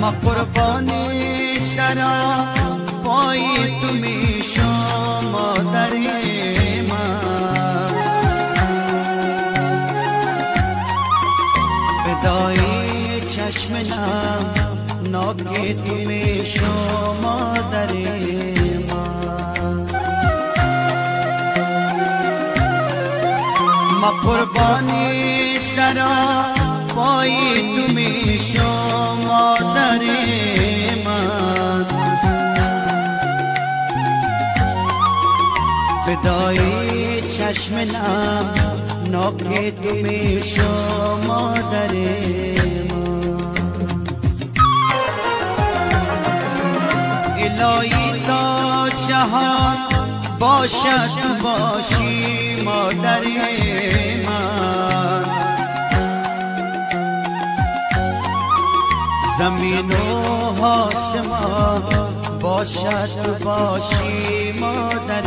ما قربانی سرا پای تو میشم مادر من، فدای چشم نم ناک تو میشم مادر من. ما قربانی سرا پای تو میشم مادر من، فدای چشم نم ناک تو میشم مادر من. الهی تا جهان باشد باشی مادر من، زمین و آسمان باشد باشی مادر